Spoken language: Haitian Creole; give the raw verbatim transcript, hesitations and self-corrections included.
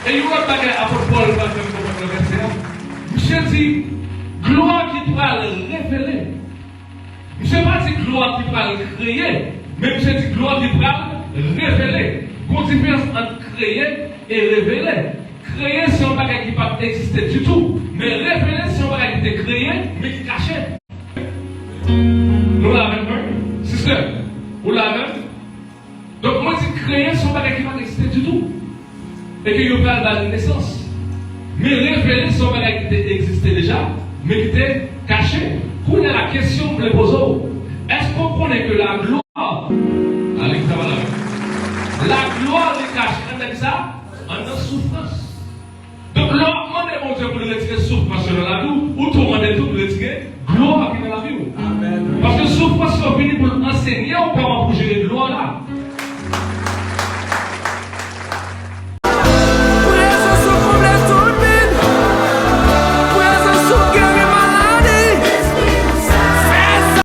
E yon lòt bagay apot Pòl pral fè m konprann nan vèsè a, misye di, glwa ki pral revele. Misye pa di glwa ki pral kreye, men misye di glwa ki pral revele. Gon diferans ant kreye e revele. Kreye se yon bagay ki pa t egziste ditou, men revele se yon bagay ki te kreye, men ki kache. Nou la avè m, sister? Ou la avè m? Donk, mwen di kreye se yon bagay ki pa t egziste ditou. E ke yo pral ba li nesans. Men revele se yon bagay ki te egziste deja, men ki te kache. Kounye a la, kesyon m vle poze w, èske w konnen ke la gloire, ale ki sa pale avè m. La gloire li kache anndan ki sa? Anndan soufrans. Donk, lè w ap mande Bondye pou l retire soufrans yo nan lavi w, ou tou mande tou pou l retire glwa ki nan lavi w. Paske soufrans yo vini pou l ansenye w kòman pou jere